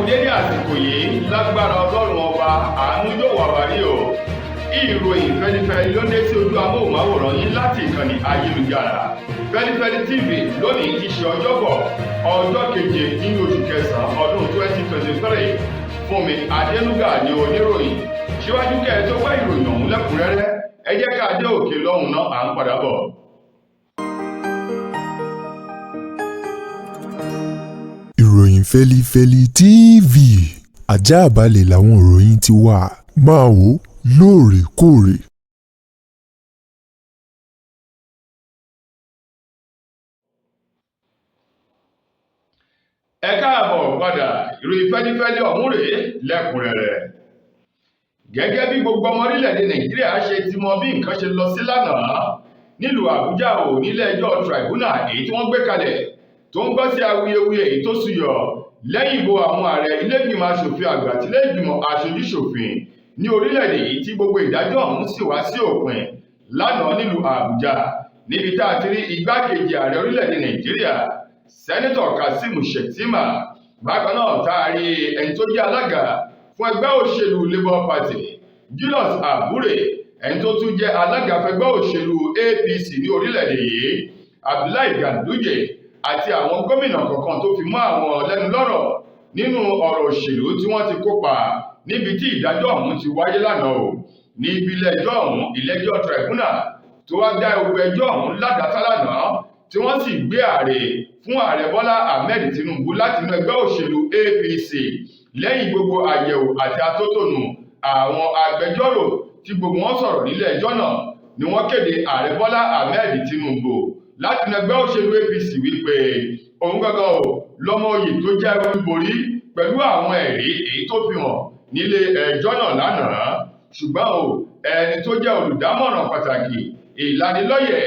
Dédé àsìkò yìí, lágbára Ọlọ́run Ọba, àánú yóò wà wárí o. Ìròyìn fẹlifẹli ló dé sí ojú amóhùnmáwòrán yín láti ìkànnì ayélujára Fẹlifẹli TV. Lónìí ti ṣe Ọjọ́bọ̀, ọjọ́ 7 nínú oṣù kẹsàn-án ọdún 2023. Fúnmi Adénúgà ní oníròyìn. Síwájú kẹ́ ẹ tó gbọ́ ìròyìn ọ̀hún lẹ́kùnrẹ́rẹ́, ẹ jẹ́ ká dé òkè lọ́hùn náà, à ń padà bọ̀. Ìròyìn Fẹ́lifẹ́li TV, àjààbálẹ̀ làwọn ìròyìn ti wà, máa wò ó lóòrèkóòrè. Ẹ káàbọ̀ padà. Ìròyìn fẹ́lifẹ́li ọ̀hún rèé lẹ́kùnrẹ́rẹ́. Gẹ́gẹ́ bí gbogbo ọmọ orílẹ̀-èdè Nàìjíríà ṣe ti mọ bí nǹkan ṣe lọ sí lánàá nílùú Àbújá ò nílé ẹjọ́ tribunal èyí tí wọ́n gbé kalẹ̀ tó ń gbọ́ sí awuyewuye èyí tó súyọ lẹ́yìn ìbò àwọn ààrẹ ilé-ìgbìmọ̀ aṣòfin àgbà àti ilé-ìgbìmọ̀ aṣojúṣòfin ní orílẹ̀-èdè yìí, tí gbogbo ìdájọ́ ọ̀hún sì wá sí òpin lánàá nílùú Àbújá, níbi tá a ti rí igbákejì ààrẹ orílẹ̀-èdè Nàìjíríà, Sẹ́nẹ́tọ̀ Kazeem Shettima. Bákan náà, tá a rí ẹni tó jẹ́ alága fún ẹgbẹ́ òṣèlú Labour Party, Julius Abure, ẹni tó tún jẹ́ alága fẹgbẹ́ òṣèlú APC ní orílẹ̀-èdè yìí, Abdullahi Ganduje, àti àwọn gómìnà kọ̀ọ̀kan tó fi mọ́ àwọn lẹ́nu lọ́rọ̀ nínú ọ̀rọ̀ òṣèlú tí wọ́n ti kópa níbi tí ìdájọ́ ọ̀hún ti wáyé lánàá o. Ní ibi ilé-ẹjọ́ ọ̀hún, ilé-ẹjọ́ tribunal tó wá dá ewu ẹjọ́ ọ̀hún ládàátà lánàá, tí wọ́n sì gbé ààrẹ fún Ààrẹ Bọ́lá Ahmed Tinubu láti inú ẹgbẹ́ òṣèlú APC, lẹ́yìn gbogbo àyẹ̀wò àti atótónu àwọn agbẹjọ́rò tí gbogbo wọn sọ̀rọ̀ nílé ẹjọ́ náà, ni wọ́n kéde Ààrẹ Bọ́lá Ahmed Tinubu láti inú ẹgbẹ́ òṣèlú APC wípé òun gangan ò lọ́mọ oyè tó jẹ́ olúborí pẹ̀lú àwọn ẹ̀rí èyí tó fi hàn nílé ẹjọ́ náà lánàá. Ṣùgbọ́n o, ẹni tó jẹ́ olùdámọ̀ràn pàtàkì ìlanilọ́yẹ̀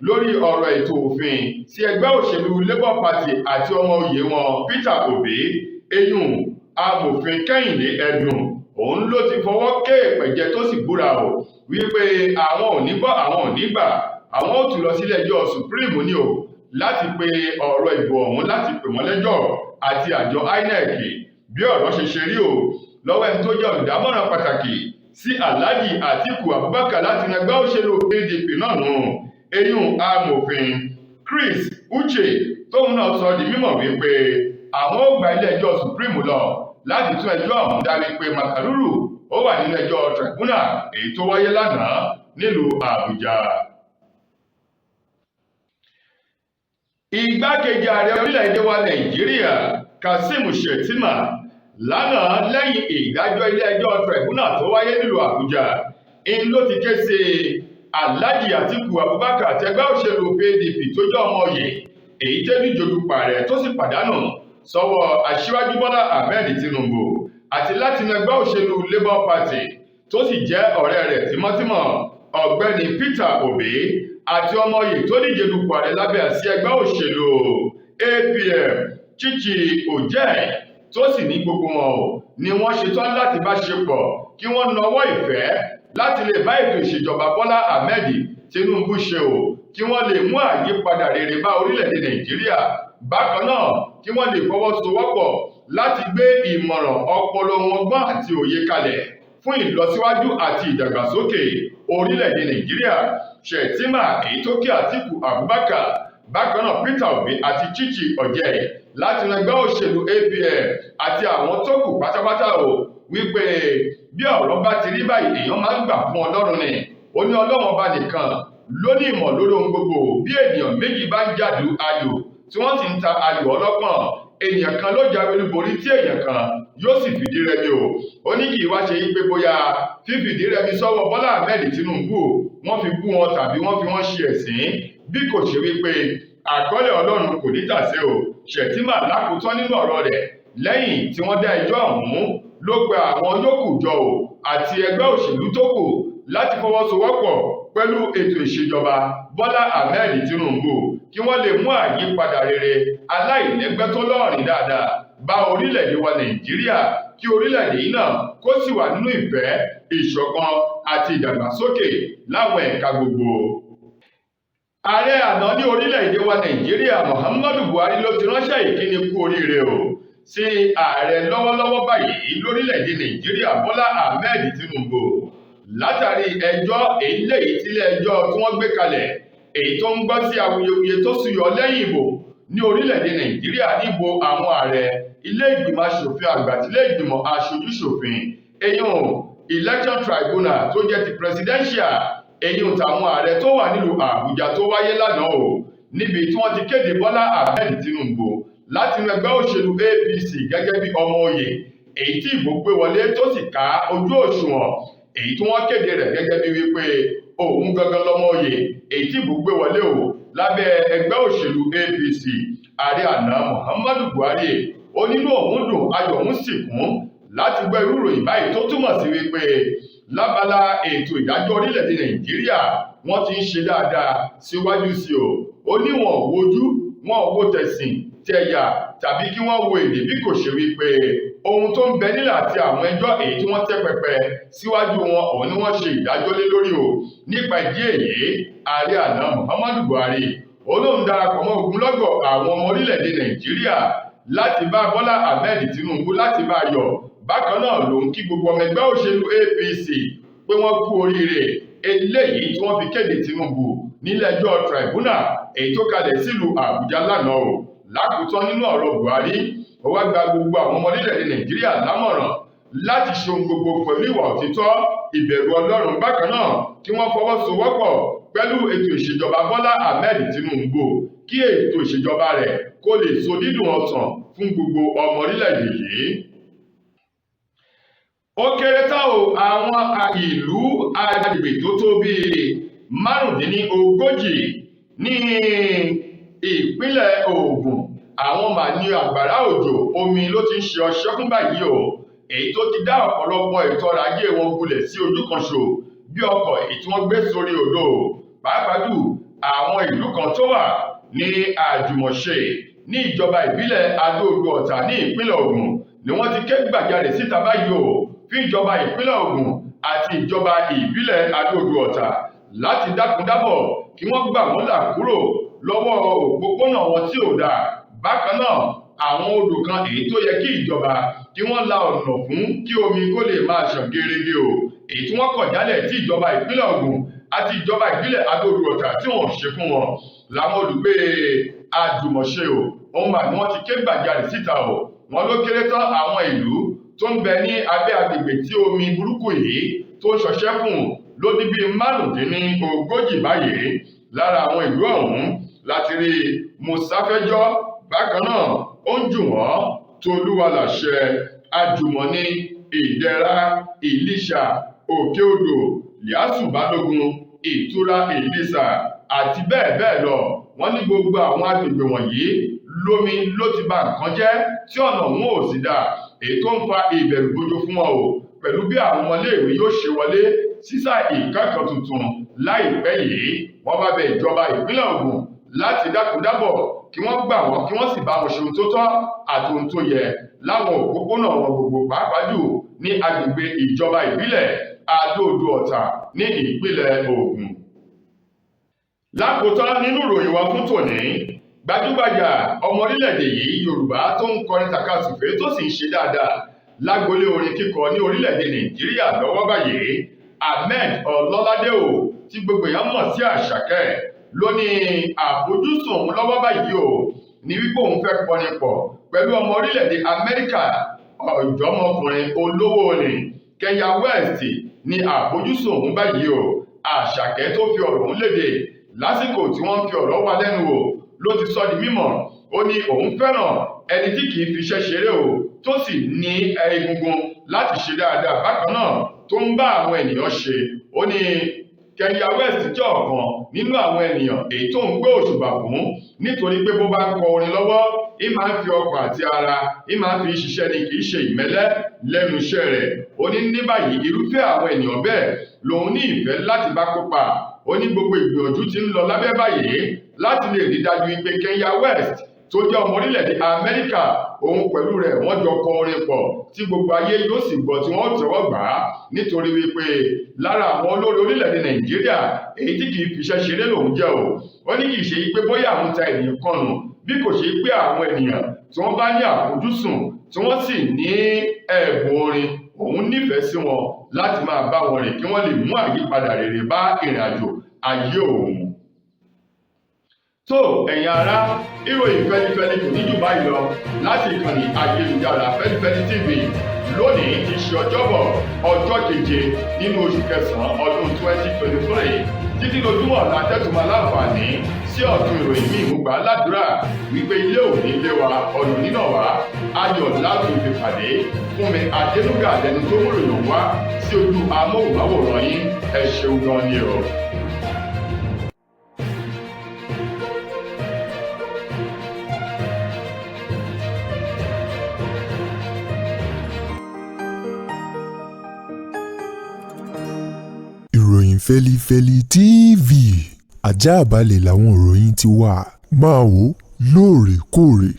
lórí ọ̀rọ̀ ètò òfin sí ẹgbẹ́ òṣèlú Labour Party àti ọmọ oyè wọn Peter Obi, eyín amòfin Kẹ́hìndé Ẹ̀dùn, òun ló ti fọwọ́ ké pẹ̀jẹ́ tó sì búra o wípé àwọn ò ní gbọ́, àwọn ò ní gbà, àwọn ò tún lọ sílé ẹjọ́ Supreme ní o láti pe ọ̀rọ̀ ìbò ọ̀hún, láti pè wọ́n lẹ́jọ́ àti àjọ INEC. Bí ọ̀rọ̀ ṣe ṣe rí o lọ́wọ́ ẹni tó jẹ́ olùdámọ̀ràn pàtàkì sí Alhaji Atiku Abubakar láti inú ẹgbẹ́ òṣèlú PDP náà nù, eyín amòfin Chris Uche, tóun náà sọ di mímọ̀ wípé àwọn ò gba ilé ẹjọ́ Supreme lọ láti tún ẹjọ́ ọ̀hún dá, wípé màkàrúrù ó wà nínú ẹjọ́ tribunal èyí tó wáyé lánàá nílùú Àbújá. Igbákejì ààrẹ orílẹ̀-èdè wa Nàìjíríà, Kazeem Shettima, lánàá lẹ́yìn ìdájọ́ ilé ẹjọ́ tribunal tó wáyé nílùú Àbújá ń ló ti ké sí Alhaji Atiku Abubakar àti ẹgbẹ́ òṣèlú PDP tó jẹ́ ọmọ oyè èyí tẹ́lú jòdùpà rẹ̀ tó sì pàdánù sọ́wọ́ Aṣíwájú Bọ́lá Ahmed Tinubu, àti látinú ẹgbẹ́ òṣèlú Labour Party tó sì jẹ́ ọ̀rẹ́ rẹ̀ tímọ́tímọ́, Ọ̀gbẹ́ni Peter Obi, àti ọmọ oyè tó díje dupò ààrẹ lábẹ́ àsíá ẹgbẹ́ òṣèlú APM, Chichi Ojei, tó sì ní gbogbo wọn ò ní wọ́n ṣetán láti bá ṣe pọ̀ kí wọ́n nawọ́ ìfẹ́ láti lè bá ètò ìṣèjọba Bọ́lá Ahmed Tinubu ṣe o, kí wọ́n lè mú àyípadà rere bá orílẹ̀-èdè Nàìjíríà. Bákan náà, kí wọ́n lè fọwọ́sowọ́pọ̀ láti gbé ìmọ̀ràn ọpọlọ wọn, gbọ́n àti òye kalẹ̀ fún ìlọsíwájú àti ìdàgbàsókè orílẹ̀-èdè Nàìjíríà. Shettima èyí tó kí Àtíkù Abubakar, bákan náà Peter Obi àti Chichi Ojei láti inú ẹgbẹ́ òṣèlú APM àti àwọn tó kù pátápátá o, wípé bí ọ̀rọ̀ bá ti rí báyìí, èèyàn máa ń gbà fún Ọlọ́run ni. Ó ní Ọlọ́run Ọba nìkan ló ní ìmọ̀ lórí ohun gbogbo. Bí ènìyàn méjì bá ń jàdú ayò tí wọ́n sì ń ta ayò ọlọ́pọ̀n, ènìyàn kan ló jáwé olúborí tí èèyàn kan yóò sì fìdí rẹmi o. Ó ní kì í wá ṣe yí pé bóyá fífìdí rẹmi sọ́wọ́ Bọ́lá Ahmed Tinubu, wọ́n fi bú wọn tàbí wọ́n fi wọ́n ṣe ẹ̀sín, bí kò ṣe wípé àkọọ́lẹ̀ Ọlọ́run kò ní tàsé o. Shettima lákòótán nínú ọ̀rọ̀ rẹ̀ lẹ́yìn tí wọ́n dá ẹjọ́ ọ̀hún, ló pe àwọn yòókù jọ o àti ẹgbẹ́ òṣèlú tó kù láti fọwọ́sowọ́pọ̀ pẹ̀lú ètò ìṣèjọba Bọ́lá Ahmed Tinubu kí wọ́n lè mú àyípadà rere aláìlẹ́gbẹ́ tó lọ́rìn dáadáa bá orílẹ̀-èdè wa Nàìjíríà, kí orílẹ̀-èdè yìí náà kó sì wà nínú ìfẹ́, ìṣọ̀kan àti ìdàgbàsókè láwọn ẹ̀ka gbogbo. Ààrẹ àná ní orílẹ̀-èdè wa Nàìjíríà, Muhammadu Buhari, ló ti ránṣẹ́ ìkíni kú oríire o Sí ààrẹ lọ́wọ́lọ́wọ́ báyìí lórílẹ̀‐èdè Nàìjíríà, Bọ́lá Ahmed Tinubu, látàrí ẹjọ́ eléyìí tílé ẹjọ́ tí wọ́n gbé kalẹ̀, èyí tó ń gbọ́ sí awuyewuye tó súyọ lẹ́yìn ìbò ní orílẹ̀-èdè Nàìjíríà níbo àwọn ààrẹ, ilé ìgbìmọ̀ aṣòfin àgbà àti ilé ìgbìmọ̀ aṣojúṣòfin, eyín election tribunal tó jẹ́ ti presidential, eyín tàwọn ààrẹ tó wà nílùú Àbújá tó wáyé lánàá o, níbi tí wọ́n ti kéde Bọ́lá Ahmed Tinubu láti inú ẹgbẹ́ òṣèlú APC gẹ́gẹ́ bí ọmọ oyè èyí tí ìbò gbé wọlé tó sì ká ojú òṣùwọ̀n, èyí tí wọ́n kéde rẹ̀ gẹ́gẹ́ bí wípé òun gangan lọmọ oyè èyí tí ìbò gbé wọlé o lábẹ́ ẹgbẹ́ òṣèlú APC. Ààrẹ àná Muhammadu Buhari ó nínú òun dùn, ayọ̀ òun sì kún láti gbọ́ irú ìròyìn báyìí, tó túmọ̀ sí wípé lábala ètò ìdájọ́ orílẹ̀-èdè Nàìjíríà, wọ́n ti ń ṣe dáadáa síwájú sí o. Ó ní wọn ò wojú, wọn ò wo tẹ̀sìn tẹ̀yà tàbí kí wọ́n wo èdè, bí kò ṣe wípé ohun tó ń bẹ nílẹ̀ àti àwọn ẹjọ́ èyí tí wọ́n tẹ́ pẹpẹ síwájú wọn, òun ni wọ́n ṣe ìdájọ́ lé lórí o. Nípa ìdí èyí, ààrẹ àná Muhammadu Buhari olóhùn darapọ̀ mọ́ ogunlọ́gọ̀ àwọn ọmọ orílẹ̀-èdè Nàìjíríà láti bá Bọ́lá Ahmed Tinubu láti bá yọ̀. Bákan náà ló ń kí gbogbo ọmọ ẹgbẹ́ òṣèlú APC pé wọ́n kú oríire eléyìí tí wọ́n fi kéde Tinubu nílé-ẹjọ́ tribunal èyí tó kalẹ̀ sílùú Àbújá lánàá o. Lákòótán nínú ọ̀rọ̀ Buhari, ó wá gba gbogbo àwọn ọmọ orílẹ̀-èdè Nàìjíríà lámọ̀ràn láti ṣe ohun gbogbo pẹ̀lú ìwà òtítọ́, ìbẹ̀rù Ọlọ́run, bákan náà kí wọ́n fọwọ́sowọ́pọ̀ pẹ̀lú ètò ìṣèjọba Bọ́lá Ahmed Tinubu, kí ètò ìṣèjọba rẹ̀ kó lè so dídùn ọsàn fún gbogbo ọmọ orílẹ̀-èdè yìí. Ó kéré tán o, àwọn ìlú agbègbè tó tó bíi 35 ní ìpínlẹ̀ Ògùn, àwọn mà ní àgbàrá òjò omi ló ti ń ṣe ọṣẹ́ fún báyìí o, èyí tó ti dá ọ̀pọ̀lọpọ̀ ètò ọrọ̀ ajé wọn gulẹ̀ sí ojú kan ṣo bí ọkọ̀ èyí tí wọ́n gbé sórí odò, pàápàá jù àwọn ìlú kan tó wà ní Àjùmọ̀ṣe ní ìjọba ìbílẹ̀ Adó-Odò Ọ̀tà ní ìpínlẹ̀ Ògùn ni wọ́n ti ké gbàjarè síta báyìí o fún ìjọba ìpínlẹ̀ Ògùn àti ìjọba ìbílẹ̀ Adó-Odò Ọ̀tà láti dákun dábọ̀ kí wọ́n gbà wọ́n là kúrò lọ́wọ́ òpópónà wọn tí ò dáa. Bákan náà, àwọn odò kan èyí tó yẹ kí ìjọba kí wọ́n la ọ̀nà fún kí omi kó lè máa ṣàn gerege o, èyí tí wọ́n kọ̀ jálẹ̀ tí ìjọba ìpínlẹ̀ Ògùn àti ìjọba ìbílẹ̀ Adó-Odò Ọ̀tà tí wọ́n ṣe fún wọn. Làwọn olùgbé Àjùmọ̀ṣe o, òun mà ní wọ́n ti ké gbàjarè síta o. Wọ́n ló kéré tán, àwọn ìlú tó ń bẹ ní abẹ́ agbègbè tí omi burúkú yìí tó ń ṣọṣẹ́ fún ló ní bíi 35 báyìí. Lára àwọn ìlú ọ̀hún láti rí Musafẹ́jọ́, bákan náà ó ń jù wọ́n Tolúwalàṣẹ, Àjùmọ̀ní, Ìdẹ̀ra, Ìlíṣà, Òkè Odò, Líásù Balógun, Ìtura, Ìlísà àti bẹ́ẹ̀ bẹ́ẹ̀ lọ. Wọ́n ní gbogbo àwọn agbègbè wọ̀nyí lómi ló ti ba nǹkan jẹ́ tí ọ̀nà òun ò sì dáa, èyí tó ń fa ìbẹ̀rùbojo fún wọn o, pẹ̀lú bí àwọn ọmọléèwé yóò ṣe wọlé sísá ìkẹ́kọ̀ọ́ tuntun láìpẹ́ yìí. Wọ́n bá bẹ ìjọba ìpínlẹ̀ Ògùn láti dákun-dábọ̀ kí wọ́n gbà wọ́n, kí wọ́n sì bá wọn ṣe ohun tó tọ́ àti ohun tó yẹ láwọn òpópónà wọn gbogbo, pàápàá jù ní agbègbè ìjọba ìbílẹ̀ Adó-Odò Ọ̀tà ní ìpínlẹ̀ Ògùn. Lákòótán nínú ìròyìn wa fún tòní, gbajúgbajà ọmọ orílẹ̀-èdè yìí Yorùbá tó ń kọrin tàkasùfé tó sì ń ṣe dáadáa lágbolé orin kíkọ ní orílẹ̀-èdè Nàìjíríà lọ́wọ́ báyìí, Ahmed Ọlọ́ládé o, tí gbogbo èèyàn mọ̀ sí Àṣàkẹ́, ló ní àfojúsùn òun lọ́wọ́ báyìí o ní wípé òun fẹ́ kọrin pọ̀ pẹ̀lú ọmọ orílẹ̀-èdè Amẹ́ríkà, ọ̀dọ́mọkùnrin olówó ni Kenya West ní àfojúsùn òun báyìí o. Àṣàkẹ́ tó fi ọ̀rọ̀ òun léde lásìkò tí wọ́n ń fi ọ̀rọ̀ wá lẹ́nu wò ló ti sọ di mímọ̀. Ó ní òun fẹ́ràn ẹni tí kìí fiṣẹ́ ṣeré o, tó sì ní egungun láti ṣe dáadáa, bákan náà tó ń bá àwọn ènìyàn ṣe. Ó ní Kenya West jẹ́ ọ̀kan nínú àwọn ènìyàn èyí tó ń gbé òṣùbà fún, nítorí pé bó bá ń kọ orin lọ́wọ́, ì máa ń fi ọkàn àti ara ì máa ń fi ṣiṣẹ́ ni, kì í ṣe ìmẹ́lẹ́ lẹ́nu iṣẹ́ rẹ̀. Ó ní ní báyìí, irúfẹ́ àwọn ènìyàn bẹ́ẹ̀ lòun ní ìfẹ́ láti bá kópa. Ó ní gbogbo ìgbìyànjú tí ń lọ lábẹ́ báyìí láti lè rí dájú pé Kenya West tó jẹ́ ọmọ orílẹ̀-èdè Amẹ́ríkà, òun pẹ̀lú rẹ̀ wọ́n jọ kọ orin pọ̀ tí gbogbo ayé yóò sì gbọ́, tí wọ́n tẹ́wọ́ gbà á, nítorí wípé lára àwọn olórí orílẹ̀-èdè Nàìjíríà èyí tí kìí fiṣẹ́ ṣeré lòun jẹ́ o. Ó ní kìí ṣe pé bóyá àwọn ta ènìyàn kan nù, bí kò ṣe pé àwọn ènìyàn tí wọ́n bá ní àfojúsùn tí wọ́n sì ní ẹ̀bùn orin. Òun nífẹ̀ẹ́ sí wọn láti máa bá wọn rìn kí wọ́n lè mú àyípadà rere bá ìrìn àjò ayé òun. Tó ẹ̀yin ará, ìròyìn fẹ́lifẹ́li kò ní jù báyìí lọ láti ìkànnì ayélujára Fẹ́lifẹ́li TV lónìí ti ṣe ọjọ́bọ̀, ọjọ́ keje nínú oṣù kẹsàn-án ọdún 2023. Títí lójúmọ́ ọ̀la tẹ́tùmọ̀ láǹfààní sí ọ̀tun ìròyìn míì, mo gbà á ládùúrà wípé ilé ò ní lé wa, ọ̀nà nínà wá, ayọ̀ láti fi pàdé. Fún mi Adénúgà lẹnu tó múròyìn wá sí ojú amóhùnmáwòrán yín. Ẹ ṣeun gan ni o. Ìròyìn Fẹ́lifẹ́li TV, àjààbálẹ̀ làwọn ìròyìn ti wà. Máa wò lóòrèkóòrè.